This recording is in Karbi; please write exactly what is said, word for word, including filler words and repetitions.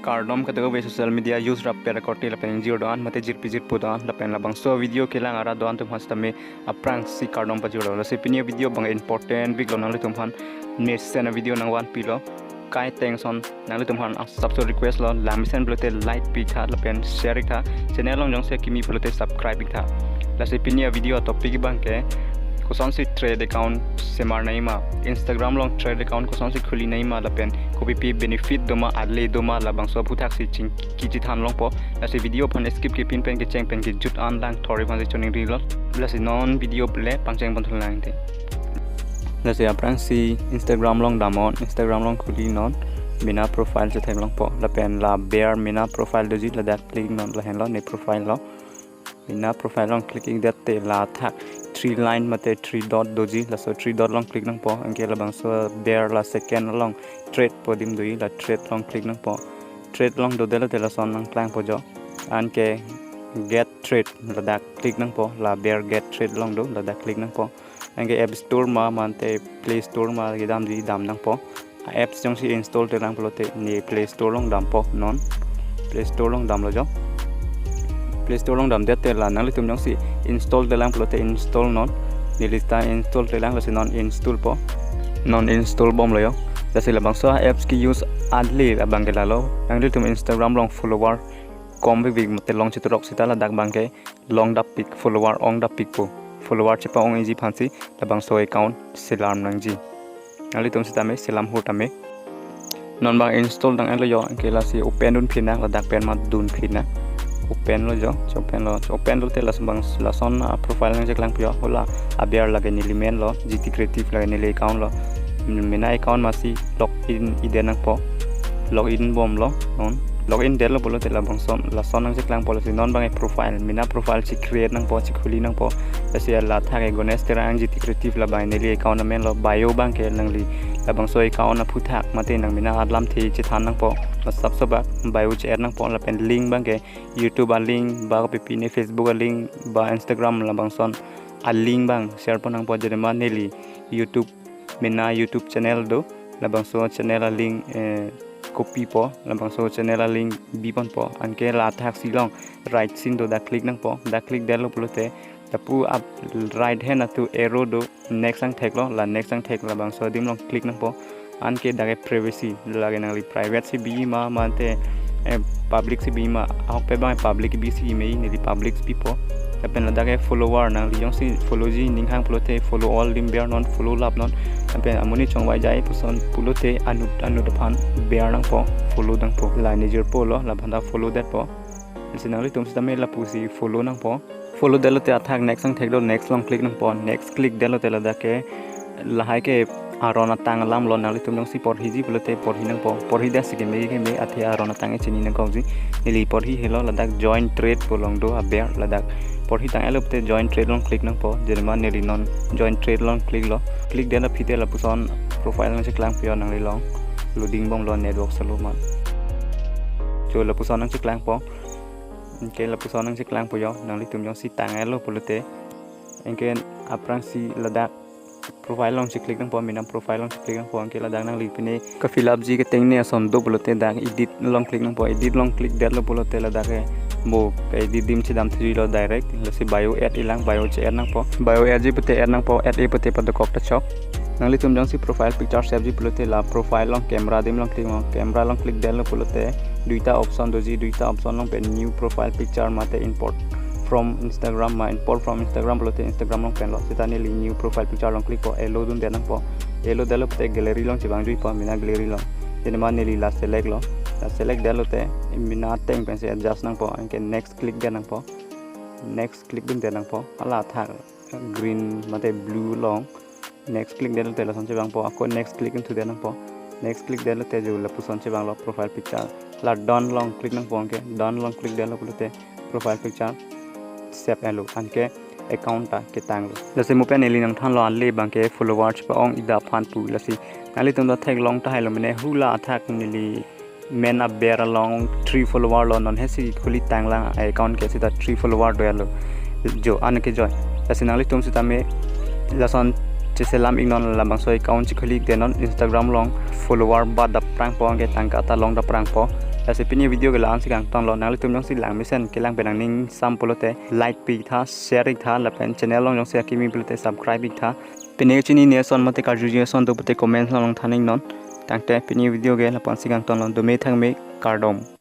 Kardom kadokave social media use rap pera korte lapen ingjir do-an mate jirpi jirpo do-an lapen labangso video kelang arat do-an atum aphan sitame aphrangsi kardom pajirlo. Lasi pini video abang important pik lo, nanglitum aphan mesen a video nangvanpilo. Kaiteng ason nanglitum aphan asapso request lo, la mesen pulote like piktha lapen share iktha. Channel along jongsi kimi pulote subscribe iktha. Lasi pini a video topic abangke kosonsi thread account semar nangji ma, Instagram along thread account kosonsi khuli nangji ma lapen kopipi benefit doma, ale doma, labangso aphuthaksi chingki chethan longpo. Lasi video aphan skip kepin pen kecheng pen kejut an langthor aphansi choningrilo. Lasi non video le pangcheng pon thulangte. Lasi aphrangsi Instagram along damnon, Instagram along khuli non, mena profile chetheklongpo lapen la ber mena profile doji, ladak click non, lahenlo ne profile lo. Mena profile along click ikdet te la athak three line mate three dot doji, laso three dot along click nangpo. Anke labangso ber la second along thread pu adim doji, la thread along click nangpo. Thread along dodetlo te lason nangklangpo jo. Anke get thread, ladak click nangpo, la ber get thread along do, ladak click nangpo. Anke App Store ma mate Play Store ma kedamji dam nangpo. Apps jongsi install thelang pulote ne Play Store along dampo non. Play Store along damlo jo. Play Store along damdet te la nanglitum jongsi install thelang pulote install non. Neli ta install thelang, lasi non installpo. Non install bomlo jo. Lasi labangso apps ke-use ale abangke lalo. Nanglitum Instagram along follower kom bibik mate long chetorok seta ladak abangke long dappik, follower ong dappikpo. Follower chepa-ong-iji aphansi labangso account selam nangji. Nanglitum sitame selam hur tame. Non abang install tang-etlo jo, anke lasi open dunphi nang, ladak pen ma dunphi nang. Open lo jo, open lo, open lote lason abang, lason a profile nangcheklangpo jo, hala aber lake neli men lo, G T Creative lake neli account lo. Mena account masi login idet nangpo. Login bomlo non. Login detlo pulote labangson, lason nangcheklangpo, lasi non abang e profile, mena profile che-create nangpo, chekhuli nangpo. Lasi la athak e Ganesh Terang G T Creative, la abang neli account amen lo. Bio abangke nangli labangso account aphuthak mate nang mena alamthe chethan nangpo. Asapso bak bio che-add nangpo lapen link abangke YouTube a link ba kopipi ne Facebook a link ba Instagram labangson a link abang share pon nangpo, jodima neli YouTube mena YouTube channel do, labangso channel a link, eh, copy po, labangso channel a link bi ponpo. Anke la athak si along right side do, dak click nangpo, dak click detlo pulote lapu up right hand atu arrow do, next angthek lo, la next angthek labangso adim along click nangpo. Anke dak e privacy, lake nangli private si bi ma mate, eh, public si bi ma, ahokpet abang public bisi me, neli public bipo. Lapen ladak e follower, nangli jongsi follow ji ninghang pulote follow all adim ber non, follow lap non. Lapen amonit chongvai jai puson pulote anut anut aphan ber nangpo, follow nangpo. La nejirpo lo, labang ta follow detpo. Lasi nanglitum sitame lapusi follow nangpo. Follow detlote athak next angthek do, next along click nangpo. Next click detlote ladak ke lahai ke aron atang alam lo, nanglitum jongsi porhiji pulote porhi nangpo. Porhi det si keme keme athe aron atang e chini nangkokji. Neli porhi helo, ladak join thread pu along do aber, ladak porhi tang-etlo pulote join thread along click nangpo. Jodima neli non join thread along click lo. Click det aphi te lapuson profile nangcheklangpo jo, nangli long loading bomlo, network slow ma. Jo lapuson nangcheklangpo. Anke lapuson nangcheklangpo jo, nanglitum jongsi tang-etlo pulote. Anke aphrangsi ladak profile along che-click nangpo, mena profile along che-click nangpo, anke ladak nangli pine ka-fill up ji keteng ne ason do pulote dak edit along click nangpo, edit along click detlo pulote ladak ke mo ka-edit adim chedam thuji lo direct, lasi bio add ilang, bio che-add nangpo, bio add ji pute add nangpo, add e pute padokok ta chok. Nanglitum jongsi profile picture save ji pulote la profile along camera adim along click mo, camera along click detlo pulote duita option doji, duita option along pen new profile picture mate import from Instagram ma, import from Instagram pulote Instagram along penlo. Seta neli new profile picture along click po, allow dundet nangpo. Allow detlo pute gallery along chevang juipo, mena gallery along. Jodima neli la select lo. La select detlote mena ateng pensi adjust nangpo. Anke next click det nangpo. Next click dundet nangpo. Hala athak green mate blue along next click detlote lason chevangpo, ako next click into det nangpo. Next click detlote jo lapuson chevanglo profile picture. La done along click nangpo, anke done along click detlo pulote profile picture save etlo, anke account ta ketanglo. Lasi mo pen neli nangthanlo, ale abangke follower chepa-ong ida aphan pu. Lasi nanglitum ta theklong tahailo mene, hala athak neli men aber along three follower lo, non hesi khuli tanglang account ke, seta three follower do-etlo jo, anke jo. Lasi nanglitum sitame lason Jese lam iknon, labangso account chikhuli iknon, Instagram along follower ba dapprangpo, anke tangka ta long dapprangpo. Lasi pini video ke la-an si kangtonlo, nanglitum jongsi lang mesen kelang penang ning sam pulote like pi tha, share ik tha, lapen channel along jongsi akimi pulote subscribe ik tha. Pini kachinine ason mate karjuji ason do pulote comment along than iknon. Tangte pini video ke la-an si kangtonlo, dome thangme, kardom.